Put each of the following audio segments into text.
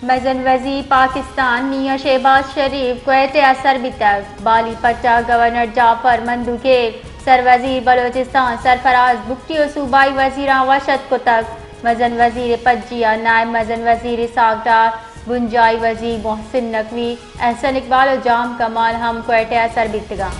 مزن وزیر پاکستان میاں شہباز شریف کوئٹہ ءَ سر بیتگ۔ بالی پٹ ءَ گورنر جعفر مندوخیل، سروزیر بلوچستان سرفراز بگٹی ءُ صوبائی وزیراں وش اتک کتگ۔ مزن وزیر پجی ءَ نائب مزن وزیر اسحاق ڈار، بنجاہی وزیر محسن نقوی، احسن اقبال ءُ جام کمال ہم کوئٹہ ءَ سر بیتگاں۔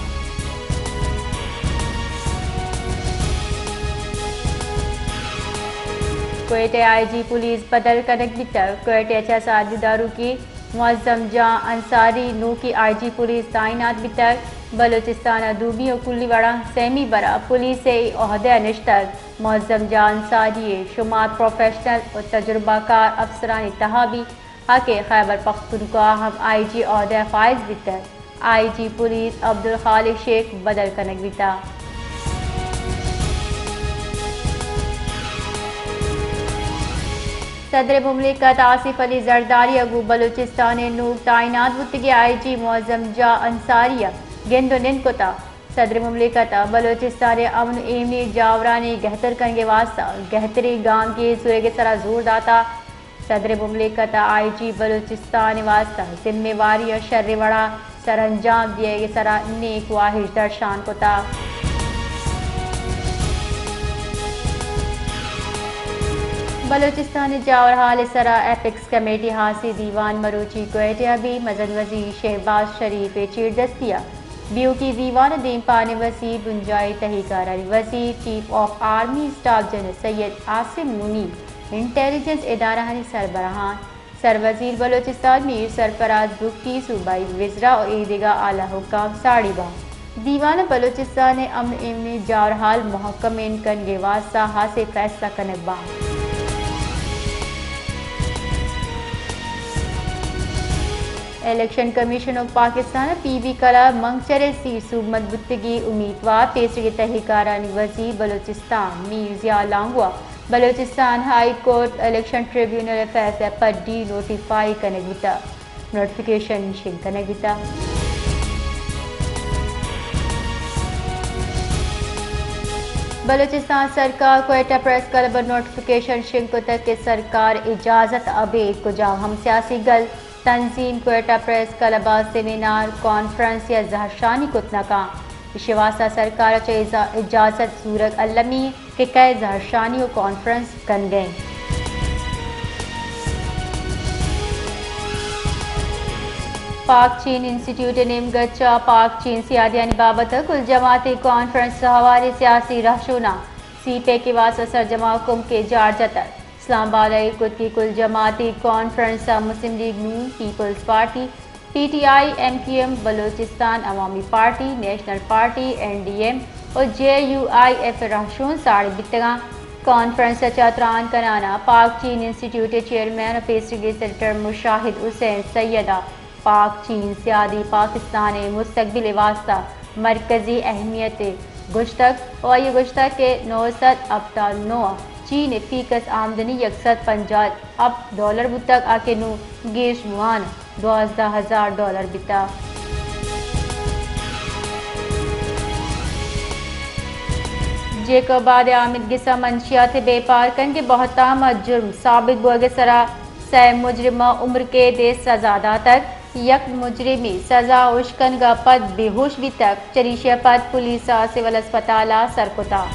کوئٹہ ءِ آئی جی پولیس بدل کنگ بیتگ۔ کوئٹہ ءَ چہ ساجد داروکی، معظم جان انصاری نوکیں آئی جی پولیس تعینات بیتگ۔ بلوچستان ءَ دومی ءُ کلی وڑا سیمی برا پولیس ءِ اے عہدہ ءَ نشتگ۔ معظم جان انصاری ءِ شمار پروفیشنل ءُ تجربہ کار افسرانی تہا بیت۔ آ کہ خیبر پختونخوا ءَ ہم آئی جی عہدہ ءَ فائز بیتگ۔ آئی جی پولیس عبدالخالق شیخ بدل کنگ بیتگ۔ صدر مملکت آصف علی زرداری ءَ گوں بلوچستان ءِ نوک تعینات بوتگیں آئی جی معظم جان انصاری ءَ گند ءُ نند کتگ۔ صدر مملکت ءَ بلوچستان ءِ امن ءُ ایمنی جاورانی گہتر کنگ ءِ واستہ گہتریں گامگیج زورگ ءِ سرا زور داتگ۔ صدر مملکت ءَ آئی جی بلوچستان ءِ واستہ ذمہ واری ءَ شریں وڑا سرانجام دیگ ءِ سرا نیک واہش درشان کتگ۔ بلوچستان ءِ جاورحال ءِ سرا ایپکس کمیٹی ءِ ہاسیں دیوان مروچی کوئٹہ ءَ بیت۔ مزن وزیر شہباز شریف ءِ چیردستی ءَ بی او ٹی دیوان ءِ دیمپان ءِ وزیر، بنجاہی تہی کارانی وزیر، chief of army staff general Syed Asim Munir, intelligence ادارہانی سربراہان، سروزیر بلوچستان میر سرفراز بگٹی، صوبائی وزرا ءُ اے دگہ اعلی حکام ساڑی باں۔ دیوان ءَ بلوچستان ءِ امن ءُ ایمنی جاورحال مہکمین کنگ ءِ واستہ ہاسیں فیصلہ کنگ باں۔ الیکشن کمیشن آف پاکستان ءَ پی بی کلب منگچر ءِ سیٹ سوبمند بوتگیں امیتوار پیسریگیں تہی کارانی وزیر بلوچستان میر ضیاء لانگو ءَ Balochistan high court election tribunal ءِ فیصلہ ءَ پہ ڈی نوٹیفائی کنگ بوتگ، نوٹیفکیشن شنگ کنگ بوتگ۔ بلوچستان سرکار کوئٹہ پریس کلب ءَ نوٹیفکیشن شنگ کتگ کہ سرکار اجازت ءَ ابید کجام ہم سیاسی گل، تنظیم کوئٹہ پریس کلب ءَ سیمینار، کانفرنس یا زہرشانی کت نہ کنت۔ ایشی ءِ واستہ سرکار ءَ چہ ازا-، اجازت زورگ المی کہ کئے زہرشانی ءُ کانفرنس کنگ ءَ انت۔ پاک چین انسٹیٹیوٹ ءِ نیمگ ءَ چہ پاک چین سیادیانی بابت ءَ کل جماعتی کانفرنس ءَ ہواریں سیاسی رہشوناں سی پیک ءِ واستہ سرجم ءَ کمکے جار جتگ۔ اسلام آباد ءَ ایر کتگیں کل جماعتی کانفرنس ءَ Muslim League Noon, Peoples Party, P T I, M Q M, Balochistan Awami Party, National Party, N D M ءُ جے یو آئی ایف ءِ رہشون ساڑی بیتگاں۔ کانفرنس ءَ چہ تران کنان ءَ پاک چین انسٹیٹیوٹ ءِ چیئرمین ءُ پیسریگیں سینیٹر مشاہد حسین سید ءَ پاک چین سیادی پاکستان ءِ مستقبل ءِ واستہ مرکزی اہمیت ءَ گوشتگ ءُ آئی ءَ گوشتگ کہ نو سد ہپتاد نو ءَ چین ءِ فی کس آمدنی یک سد پنجاہ ہپت ڈالر بوتگ، آ کہ نوں گیش بوان دوازدہ ہزار ڈالر بیتگ۔ جیکب آباد ءِ حامد گس ءَ منشیات ءِ بیپار کنگ ءِ بہتام ءَ جرم ثابت بوگ ءِ سرا سئے مجرم ءَ عمر قید ءِ سزا داتگ۔ یک مجرمے سزا اشکنگ ءَ پد بے ہوش بیتگ، چریشی ءَ پد پولیس ءَ سول اسپتال ءَ سر کتگ۔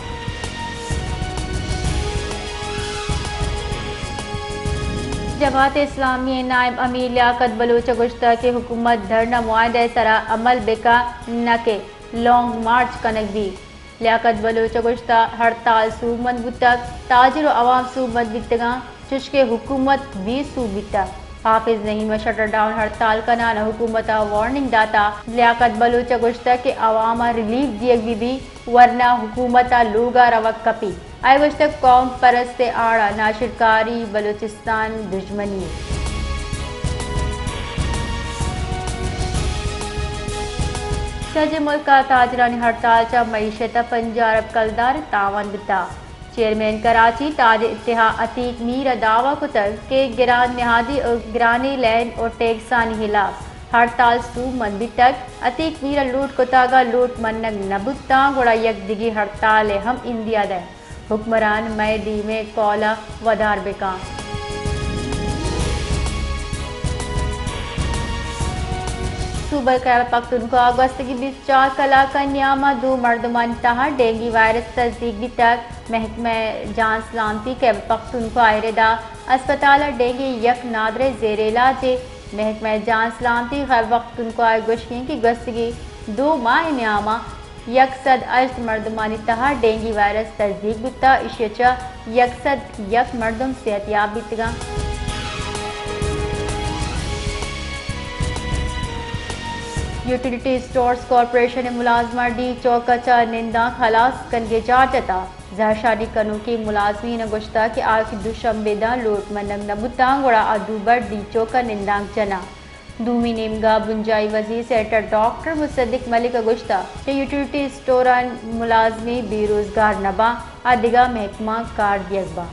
جماعت اسلامی ءِ نائب امیر لیاقت بلوچ ءَ گوشتگ کہ حکومت دھرنا معاہدہ ءِ سرا عمل بہ کن، نہ کہ لانگ مارچ کنگ بیت۔ لیاقت بلوچ ءَ گوشتگ، ہڑتال سوبمند بوتگ، تاجر ءُ عوام سوبمند بیتگاں، چوشکہ حکومت بے سوب بیتگ۔ حافظ نعیم ءَ شٹر ڈاؤن ہڑتال کنان ءَ حکومت ءَ وارننگ داتگ۔ لیاقت بلوچ ءَ گوشتگ کہ عوام ءَ ریلیف دیگ بہ بیت، ورنہ حکومت ءَ لوگ ءَ روگ کپیت۔ آئی ءَ گوشتگ، قوم پرست ءِ آڑ ءَ ناشرکاری بلوچستان دژمنی۔ سجہیں ملک ءَ تاجرانی ہڑتال ءَ چہ معیشت ءَ پنجاہ ارب کلدار ءِ تاوان بیتگ۔ چیئرمین کراچی تاجر اتحاد عتیق میر ءَ دعوی کتگ کہ گران نہادی ءُ گرانیں لینڈ ءُ ٹیکسانی ہلاپ ہڑتال سوبمند بیتگ۔ عتیق میر ءَ لوٹ کتگ ءَ لوٹ منگ نہ بوتاں، گڑا یک دگہ ہڑتالے ہم ایندیہ دئیں۔ حکمران مئے دیم ءِ قول ءَ ودار بہ کن۔ صوبہ خیبر پختونخوا گوستگی بیست چار کلاکانی نیاما دو مردمانی تہا ڈینگی وائرس تصدیق بیتگ۔ محکمہ جان سلامتی خیبر پختونخوا ء ردا اسپتال ء ڈینگی یک نادرے زیر علاج ء۔ محکمہ جان سلامتی خیبر پختونخوا ء گوشگیں کہ گوستگی دو ماہ نیاما یک سد ہشت مردمانی تہا ڈینگی وائرس تصدیق بوتا، ایشی چہ یک سد یک مردم صحت یاب بیتگاں۔ یوٹیلیٹی اسٹورز کارپوریشن ء ملازماں ڈی چوک ء چہ ننداں خلاص کنگے جار جتا۔ زہرشانی کنوکیں ملازمین ء گوشتا کہ آ کہ دوشنبے داں لوٹ منگ نہ بوتاں، گڑا آ دوبر ڈی چوک ء نندانک جناں۔ دومی نیمگا بنجاہی وزیر سینیٹر ڈاکٹر مصدق ملک ء گوشتا کہ یوٹیلیٹی اسٹوراں ملازمین بے روزگار نہ باں، آ دگہ محکماں کار دیگ باں۔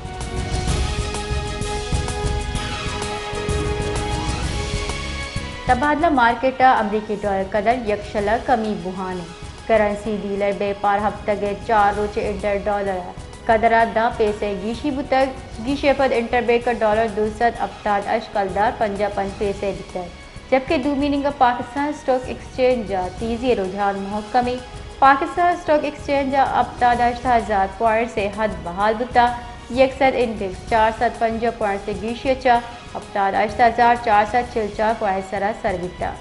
تبادلہ مارکیٹ ء امریکی ڈالر قدر یک شلہ کمی بوہان انت۔ کرنسی ڈیلر بیپار ہفتگ ء چار روچ انٹر ڈالر ء قدر ء دہ پیسے گیشی بوتگ۔ گیشی ء پد انٹر بینک ء ڈالر دو سد ہپتاد اش کلدار پنجاہ پنچ پیسے بیتگ۔ جبکہ دومی نیمگ ء پاکستان اسٹاک ایکسچینج ء تیزی ء رجحان مہکم انت۔ پاکستان اسٹاک ایکسچینج ء ہپتاد ہشت ہزار پوائنٹس ء حد بحال بوتگ۔ یک سد انڈیکس چار سد پنجاہ پوائنٹس ء گیشی ء چہ ہپتاد ہشت ہزار چار سد چل چار پوائنٹ سرا سر بیتگ۔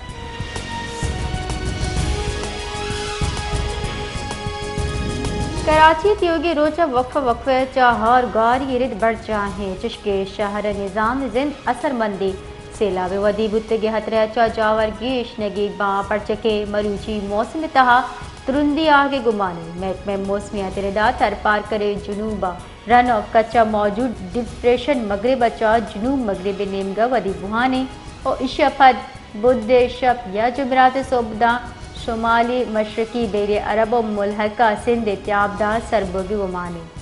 کراچی تیوگیں روچ ء وقفہ وقفہ ء چہ ہار گاری رد برجاہ انت، چشکہ شہر ء نظام زند اثر مندی۔ سیلاب ء ودی بوتگیں خطرہ ء چہ جاور گیش نگیگ باں، پرچکہ مروچی موسم ء تہا ترندی آہگ ء گمان انت۔ محکمہ موسمیات ء ردا تھرپارکر ء جنوب ء رن آف کچ ء موجود ڈپریشن مغرب ء چہ جنوب مغرب ء نیمگ ء ودی بوہان انت و ایشی ء پد بدھ ء شپ یا جمعرات ء سہب داں شمالی مشرقی بحیرہ عرب و ملحقہ سندھ ء تیاب داں سر بوگ ء گمان انت۔